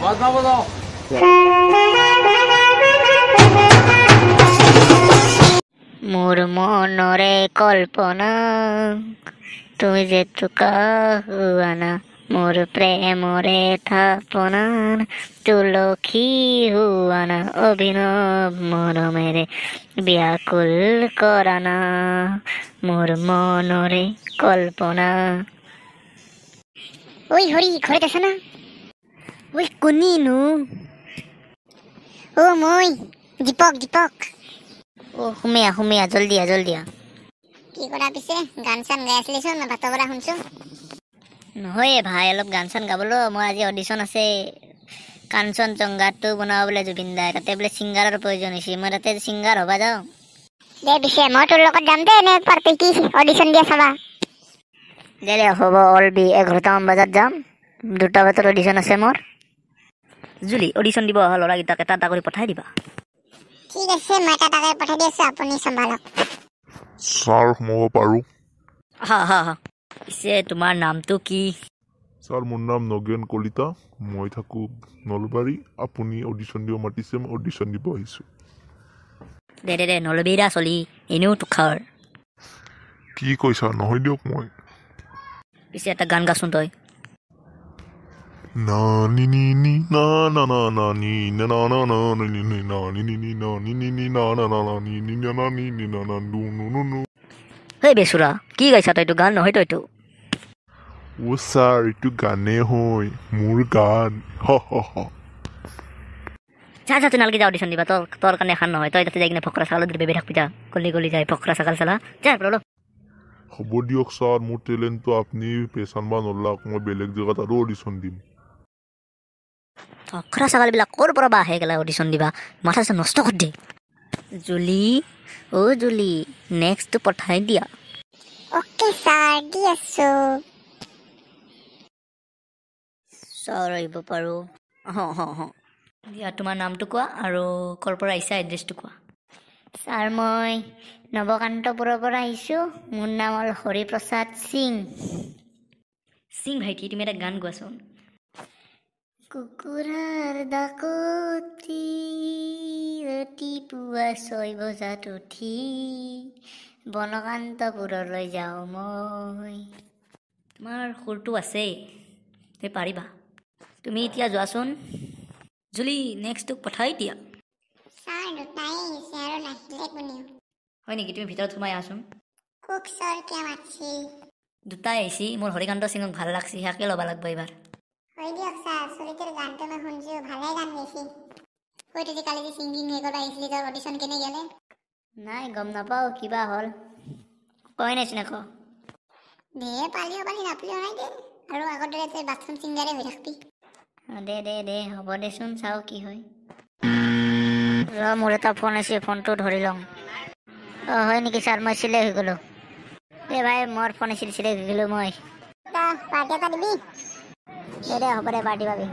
মোৰ মনৰে কল্পনা তুমি যে তুকা হুয়ানা, মোৰ প্ৰেমৰে থাপনা তুলসী হুয়ানা, অভিনৱ মৰমেৰে ব্যাকুল কৰানা, মোৰ মনৰে কল্পনা। ঐ হৰি, ঘৰত আছা না? ঐ কোনিনো? অ মই দীপক। দীপক। অ সুমিয়া সুমিয়া, জলদি আহ, জলদি আহ। কি কৰা পিছে? গান চান গাই আছিলিচোন, মই ভাতৰ পৰা শুনছো। নহয় ভাই, অলপ গান চান গাবলৈ, মই আজি অডিশ্যন আছে, কাঞ্চনজংঘাটো বনাব বোলে জুবিন দাই, তাতে বোলে ছিংগাৰৰ প্ৰয়োজন হৈছে, মই তাতে ছিংগাৰ হ'বা যাওঁ। দে পিছে, মই তোৰ লগত যাম দে, এনে একবাৰ তই কি অডিশ্যন দিয়া চাবা। দে দে হ'ব, অলবি 11টামান বজাত যাম, 2টা বজাত অডিশ্যন আছে মোৰ। জুলি, অডিশ্যন দিব অহা ল'ৰাকেইটাক এটা এটা কৰি পঠাই দিবা। ঠিক আছে, মই এটা এটাকৈ পঠাই দি আছো, আপুনি চম্ভালক। ছাৰ, সোমাব পাৰোঁ? হা হা হা। পিছে তোমাৰ নামটো কি? ছাৰ, মোৰ নাম নগেন কলিতা, মই থাকোঁ নলবাৰী। আপুনি অডিশ্যন দিব মাতিছে, মই অডিশ্যন দিব আহিছোঁ। দে দে দে, নলবীৰা চলি এনেও তুষাৰ। কি কৈছা? নহয় দিয়ক মই। পিছে এটা গান গাচোন তই। না নি নি নি না না না না নি না না না না নি নি না নি নি নি না নি নি নি না না না না নি নি না না নি নি না না নু নু নু নু। হেই বেচুৰা, কি গাইছা তই? এইটো গান নহয় তো এইটো। অ' ছাৰ, এইটো গানেই হয়, মোৰ গান। হ হ হ। যা যা, তুই নালগে যা অডিশ্যন দিবা, তোৰ কাৰণে এখন নহয়। তই তাতে যাই কিনে ফকৰা ছাগলৰ দৰে বেবে থাকবি, যা গলি গলি যায় ফকৰা ছাগল চালা, যা ৰল। হ'ব দিয়ক ছাৰ, মোৰ টেলেণ্টটো আপুনি পেচানবা নলাক, মই বেলেগ জেগাত আৰু অডিশ্যন দিম। ফকৰা ছাগলবিলাক ক'ৰ পৰা বা আহে গেলা অডিশ্যন দিবা, মাথা চাথা নষ্ট কৰি দিয়ে। জুলি, অ' জুলি, নেক্সটটো পঠাই দিয়া। অ'কে ছাৰ, দি আছো। ছাৰ, আহিব পাৰোঁ? হ হ হ। দিয়া, তোমাৰ নামটো কোৱা আৰু ক'ৰ পৰা আহিছা, এড্ৰেছটো কোৱা। ছাৰ, মই নৱকান্তপুৰৰ পৰা আহিছোঁ, মোৰ নাম হ'ল হৰিপ্ৰসাদ সিং। সিং ভাইটি, তুমি এটা গান গোৱাচোন। কুকুৰাৰ ডাকতি ৰাতিপুৱা 6 বজাত উঠি বনকান্তপুৰলৈ যাওঁ মই। তোমাৰ সুৰটো আছেই, তুমি পাৰিবা। তুমি এতিয়া যোৱাচোন। জুলি, নেক্সটটোক পঠাই দিয়া। ছাৰ, দুটাই আহিছে আৰু নাহিলে কোনেও। হয় নেকি? তুমি ভিতৰত সোমাই আহাচোন। কুক ছাৰ, কিয় মাতছি? দুটাই আহিছি, মোৰ হৰিকান্ত সিঙক ভাল লাগছি, সিয়াকে ল'ব লাগব এইবাৰ। হয় দিয়ক ছাৰ, চলিটোৰ গানটো মই শুনছো, ভালে গান গাইছি। ঐ, তুই কালি যে ছিংগিং সেই কৰিব আহিছিলি, তোৰ অডিশ্যন কেনে গেলে? নাই, গম নাপাওঁ কিবা হ'ল, কোৱাই নাইচোন একো। দে, পালিও পালি, নাপালিও নাই দে, আৰু আগৰ দৰে তই বাথৰুম ছিংগাৰে হৈ থাকবি। দে দে দে, হ'ব দেচোন, চাওঁ কি হয়। ৰ, মোৰ এটা ফোন আছে, ফোনটো ধৰি লওঁ। অঁ হয় নেকি ছাৰ, মই চিলেক্ট হৈ গ'লোঁ। দে ভাই, মোৰ ফোন আছিল, চিলেক্ট হৈ গ'লোঁ মই। পাৰ্টি এটা দিবি। দে দে, হ'ব দে, পাৰ্টি পাবি।